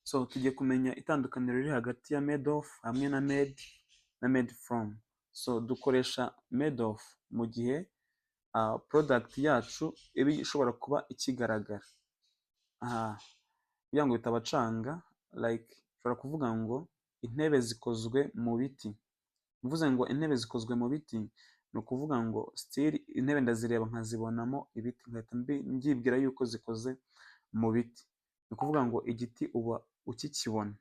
So tugiye kumenya itandukaniro riri hagati ya made of hamwe na made na made from. So dukoresha made of mu gihe product yacu iba ishobora kuba ikigaragara. Aha, kugira ngo bitabacanga, like ushobora kuvuga ngo intebe zikozwe mu biti. Mvuze ngo intebe zikozwe mu biti, ni ukuvuga ngo still intebe ndazireba nkazibonamo ibiti, nkahita mbyibwira yuko zikoze mu biti. Ni ukuvuga ngo igiti uba ukikibona.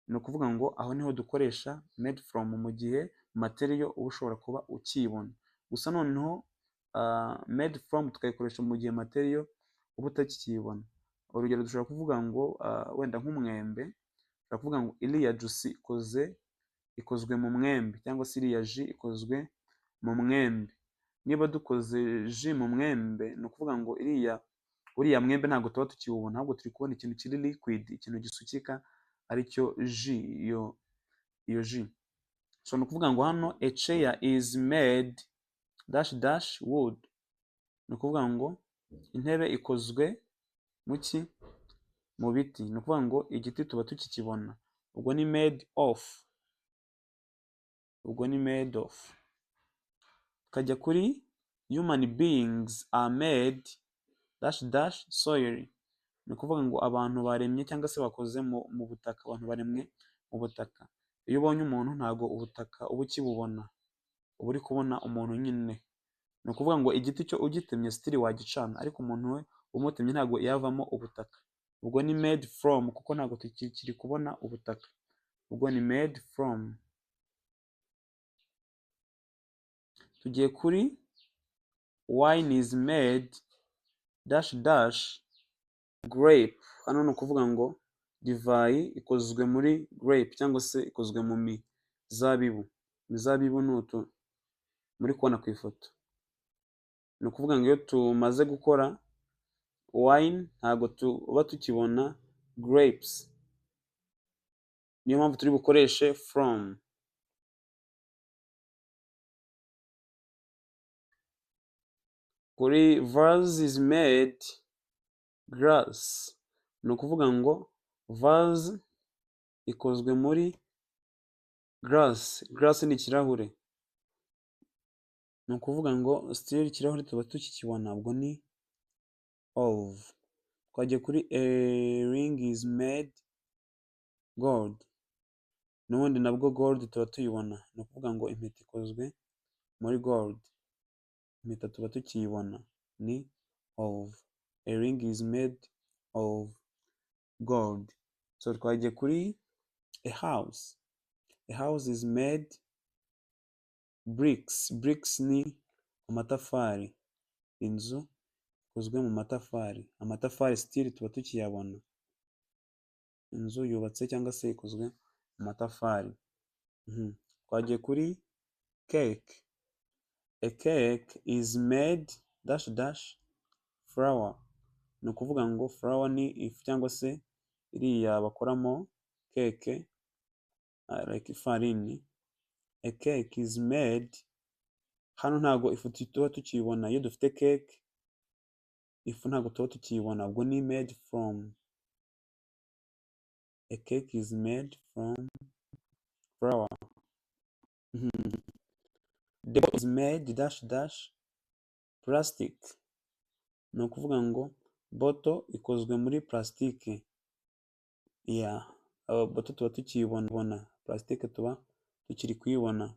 Ni ukuvuga ngo aho niho dukoresha made from mu gihe material uba ushobora kuba ukiyibona. Gusa noneho made from tukayikoresha mu gihe material uba utakiyibona. Urugero dushobora kuvuga ngo wenda nk'umwembe, ushobora kuvuga ngo iriya juice ikozwe mu mwembe, cyangwa se iriya jus ikozwe mu mwembe. Niba dukoze jus mu mwembe, ni ukuvuga ngo uriya mwembe ntabwo tuba tukiwubona, ahubwo turi kubona ikintu kiri liquid, ikintu gisukika aricyo jus, iyo jus. So ni ukuvuga ngo hano a chair is made dash dash wood. Ni ukuvuga ngo intebe ikozwe mu ki? Mu biti. Ni ukuvuga ngo igiti tuba tukikibona. Ubwo ni made of. Ubwo ni made of. Tukajya kuri human beings are made dash dash soil. Ni ukuvuga ngo abantu baremye cyangwa se bakoze mu butaka, abantu baremwe mu butaka. Iyo ubonye umuntu ntago ubutaka uba ukibubona, uba uri kubona umuntu nyine. Ni ukuvuga ngo igiti cyo ugitemye still wagicana, ariko umuntu we umutemye ntago yavamo ubutaka. Ubwo ni made from kuko ntago tukiri kubona ubutaka. Ubwo ni made from. Tugiye kuri wine is made dash dash grape. Hano ni ukuvuga ngo divayi ikozwe muri grape cyangwa se ikozwe mu mizabibu. Imizabibu ni utu muri kubona ku ifoto. Ni ukuvuga ngo iyo tumaze gukora wine ntago tuba tukibona grapes. Niyo mpamvu turi bukoreshe from. Kuri vase is made glass. Ni ukuvuga ngo vase ikozwe muri glass. Glass ni ikirahure. Ni ukuvuga ngo still ikirahure tuba tukikibona, ubwo ni of. Twagiye kuri a ring is made gold. N'ubundi nabwo gold tuba tuyibona. Ni ukuvuga ngo impeta ikozwe muri gold. Impeta tuba tukiyibona ni of. A ring is made of gold. So twagiye kuri a house. A house is made bricks. Bricks ni amatafari. Inzu ikozwe mu matafari. Amatafari still tuba tukiyabona. Inzu yubatse cyangwa se ikozwe mu matafari. Twagiye kuri cake. A cake is made dash dash flour. Ni ukuvuga ngo flour ni ifu cyangwa se iriya bakoramo keke, like ifarini. A cake is made, hano ntago ifu tuba tukiyibona. Iyo dufite cake ifu ntago tuba tukiyibona, ubwo ni made from. A cake is made from flour. The bottle is made dash dash plastic. Ni ukuvuga ngo boto ikozwe muri plastique. Yeah, boto tuba tukiyibona, plastique tuba tukiri kuyibona.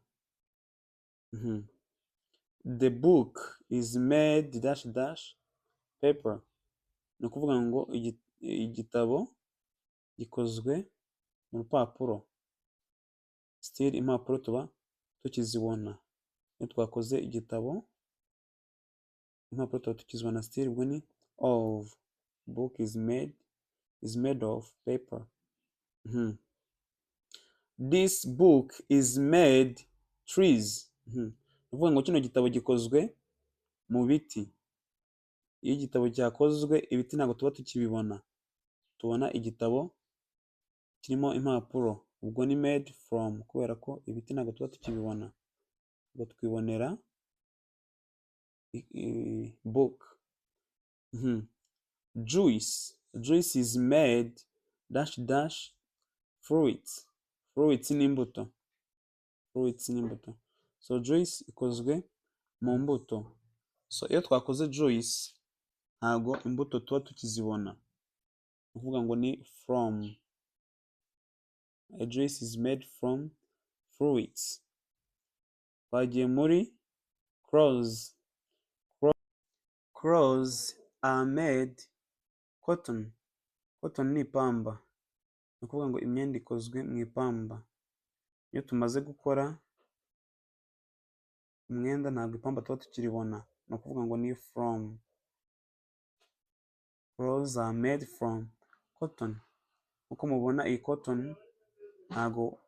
The book is made dash dash paper. Ni ukuvuga ngo igitabo gikozwe mu rupapuro. Still impapuro tuba tukizibona. Iyo twakoze igitabo impapuro tuba tukizibona still, ubwo ni of. Book is made of paper. This book is made trees. Ni ukuvuga ngo kino gitabo gikozwe mu biti. Iyo igitabo cyakozwe ibiti ntabwo tuba tukibibona, tubona igitabo kirimo impapuro, ubwo ni made from kubera ko ibiti ntabwo tuba tukibibona, ubwo twibonera book. Juice. Juice is made dash dash fruits. Fruits ni imbuto. Fruits ni imbuto. So juice ikozwe mu mbuto. So iyo twakoze juice ntago imbuto tuba tukizibona. Ni ukuvuga ngo ni from. A juice is made from fruits. Twagiye muri clothes. Clothes are made cotton. Cotton ni ipamba. Ni ukuvuga ngo imyenda ikozwe mu ipamba. Iyo tumaze gukora umwenda ntabwo ipamba tuba tukiribona. Ni ukuvuga ngo ni from. Clothes are made from cotton. Uko mubona iyi cotton, ntago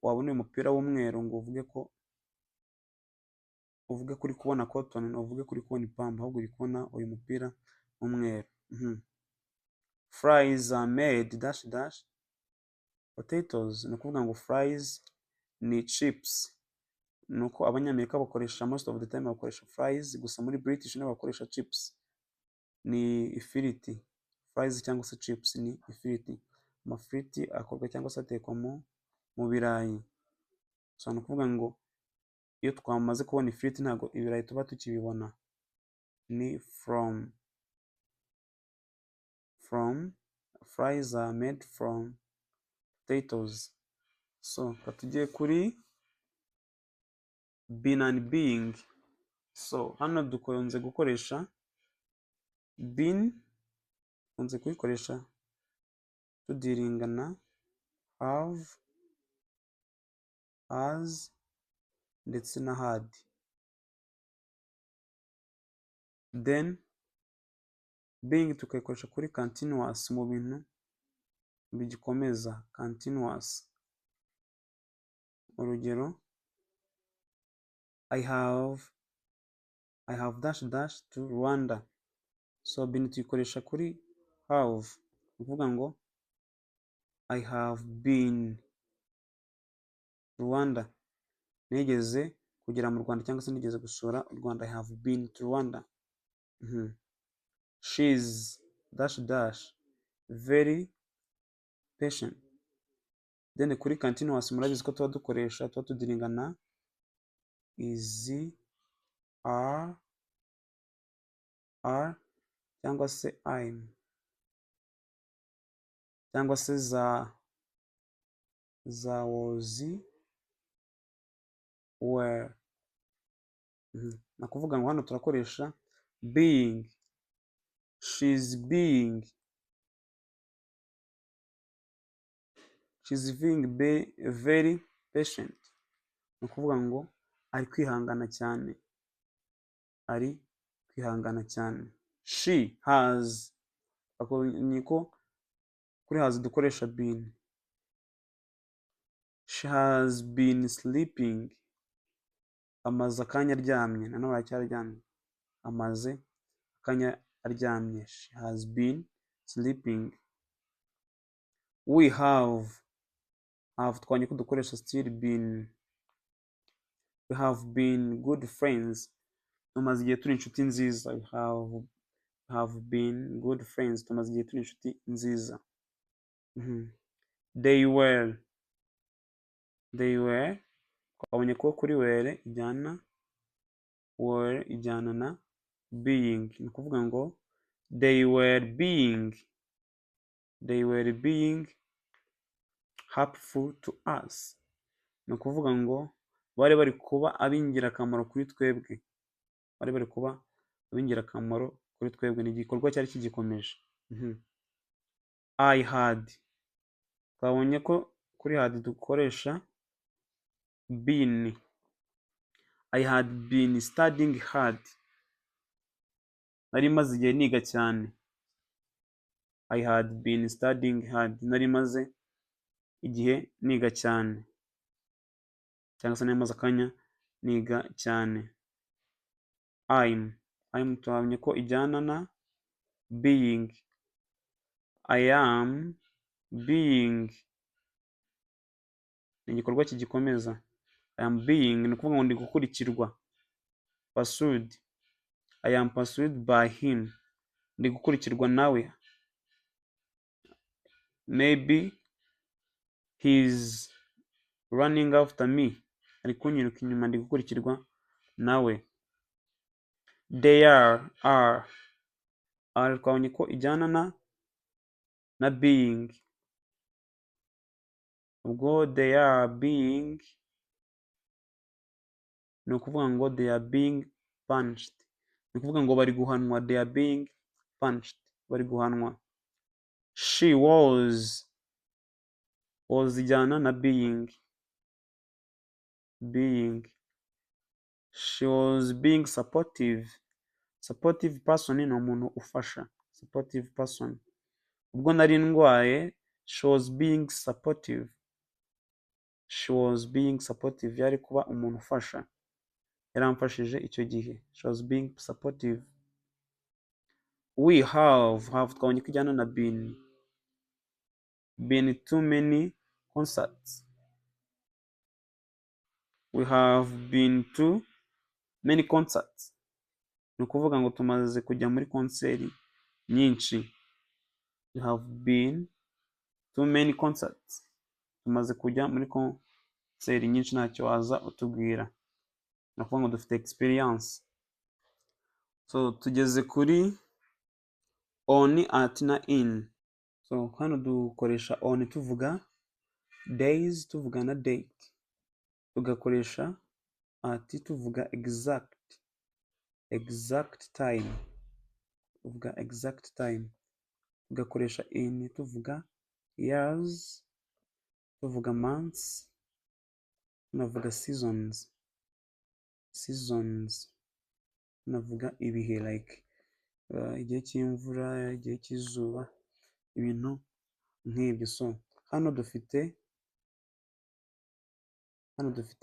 wabona uyu mupira w'umweru ngo uvuge ko uri kubona cotton, uvuge ko uri kubona ipamba, ahubwo uri kubona uyu mupira w'umweru. Fries are made dash dash potatoes. Ni ukuvuga ngo fries ni chips. Ni uko Abanyamerika bakoresha, most of the time bakoresha fries, gusa muri British nibo bakoresha chips. Ni ifiriti. Fries cyangwa se chips ni ifiriti. Amafiriti akorwa cyangwa se atekwa mu birayi. So ni ukuvuga ngo iyo twamaze kubona ifiriti ntabwo ibirayi tuba tukibibona. Ni from. From, fries are made from potatoes. So reka tujye kuri been and being. So hano dukunze gukoresha been, dukunze kuyikoresha tudealinga na have, has ndetse na had. Then being tukayikoresha kuri continuous, mu bintu bigikomeza, continuous. Urugero, I have dash dash to Rwanda. So been tuyikoresha kuri have, ni ukuvuga ngo I have been Rwanda. Nigeze kugera mu Rwanda cyangwa se nigeze gusura u Rwanda. I have been to Rwanda. She's dash dash very patient. Then kuri continuous murabizi ko tuba dukoresha, tuba tudealinga na is, are cyangwa se I'm cyangwa se za was, were. Ni ukuvuga ngo hano turakoresha being. She's being very patient. Ni ukuvuga ngo ari kwihangana cyane, ari kwihangana cyane. She has, niko kuri has dukoresha been. She has been sleeping. Amaze akanya aryamye, nanone aracyaryamye, amaze akanya aryamye. She has been sleeping. We have, twabonye ko dukoresha still been. We have been good friends. Tumaze igihe turi inshuti nziza. We have been good friends. Tumaze igihe turi inshuti nziza. They were, twabonye ko kuri were ijyana, were ijyana na being. Ni ukuvuga ngo they were being helpful to us. Ni ukuvuga ngo bari bari kuba ab'ingirakamaro kuri twebwe, bari bari kuba ab'ingirakamaro kuri twebwe. Ni igikorwa cyari kigikomeje. I had, twabonye ko kuri had dukoresha been. I had been studying hard. Nari maze igihe niga cyane. I had been studying hard. Nari maze igihe niga cyane cyangwa se nari maze akanya niga cyane. I'm, twabonye ko ijyana na being. I am being, ni igikorwa kigikomeza. I am being, ni ukuvuga ngo ndi gukurikirwa, pursued. I am pursued by him. Ndi gukurikirwa nawe. Maybe he's running after me. Ari kunyiruka inyuma, ndi gukurikirwa nawe. They are, are. Are twabonye ko ijyana na being. Ubwo they are being, ni ukuvuga ngo they are being punished. Ni ukuvuga ngo bari guhanwa, they are being punished. Bari guhanwa. She was, was ijyana na being. Being. She was being supportive. Supportive person ni umuntu ufasha. Supportive person. Ubwo nari ndwaye, she was being supportive. She was being supportive. Yari kuba umuntu ufasha. Yaramfashije icyo gihe. She was being supportive. We have, have twabonye ko ijyana na been. Been too many concerts. We have been to many concerts. Ni ukuvuga ngo tumaze kujya muri konseri nyinshi. We have been to many concerts. Tumaze kujya muri konseri nyinshi, ntacyo waza utubwira. Ni ukuvuga ngo dufite experience. So tugeze kuri on, at na in. So hano dukoresha on tuvuga days, tuvuga na date. Tugakoresha at tuvuga exact time. Tuvuga exact time. Tugakoresha in tuvuga years, tuvuga months, tunavuga seasons. Seasons. Tunavuga ibihe like igihe cy'imvura, igihe cy'izuba, ibintu nk'ibyo. So hano dufite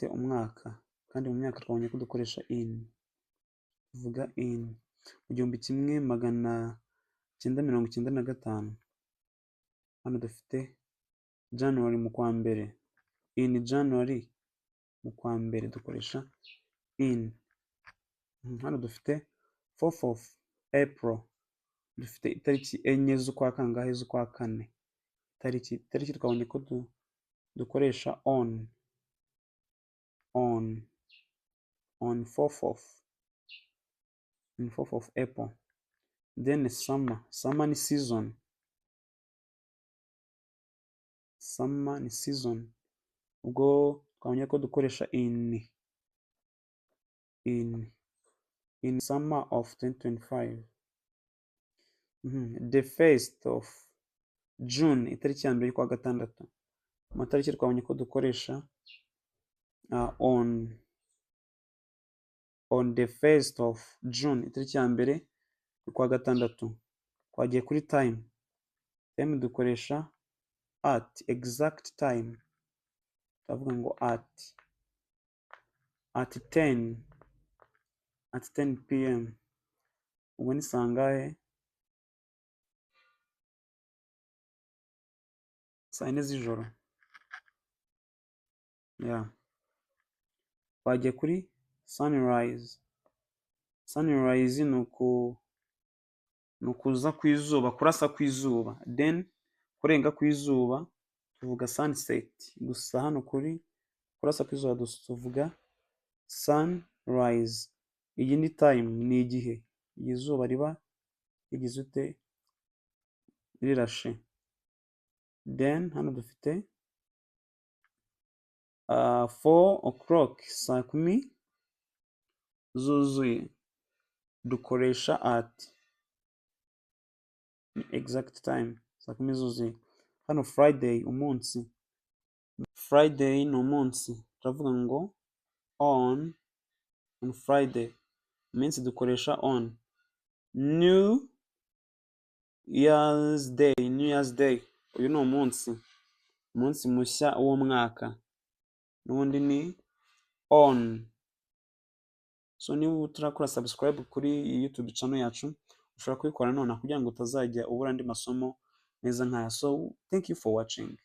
umwaka, kandi mu myaka twabonye ko dukoresha in. Tuvuga in. Mu 1995. Hano dufite January, mu kwa mbere. In January, mu kwa mbere dukoresha in. Hano dufite 4th of April. Dufite itariki 4 z'ukwa kangahe? Z'ukwa kane. Itariki twabonye ko dukoresha on. On. On 4th of. On 4th of April. Then summer. Summer ni season. Summer ni season. Ubwo twabonye ko dukoresha in. In. In summer of 2025. The 1st of June, itariki ya mbere y'ukwa gatandatu. Amatariki twabonye ko dukoresha on. On the 1st of June, itariki ya mbere y'ukwa gatandatu. Twagiye kuri time. Time dukoresha at, exact time. Turavuga ngo at. At 10. At 10 PM. Ubwo ni sangahe? Saa 4 z'ijoro. Yeah. Twagiye kuri sunrise. Sunrise ni ukuza kw'izuba, kurasa kw'izuba. Then kurenga kw'izuba tuvuga sunset. Gusa hano kuri kurasa kw'izuba tuvuga sunrise. Iyi ni time, ni igihe izuba riba rigize ute, rirashe. Then hano dufite 4 o'clock, saa 10 zuzuye. Dukoresha at, exact time, saa 10 zuzuye. Hano Friday, umunsi. Friday ni umunsi. Turavuga ngo on Friday. Iminsi dukoresha on. New Year's Day, New Year's Day. Uyu ni umunsi. Umunsi mushya w'umwaka. N'ubundi ni on. So niba utarakora subscribe kuri YouTube channel yacu, ushobora kubikora nonaha kugira ngo utazajya ubura andi masomo meza nk'aya. So thank you for watching.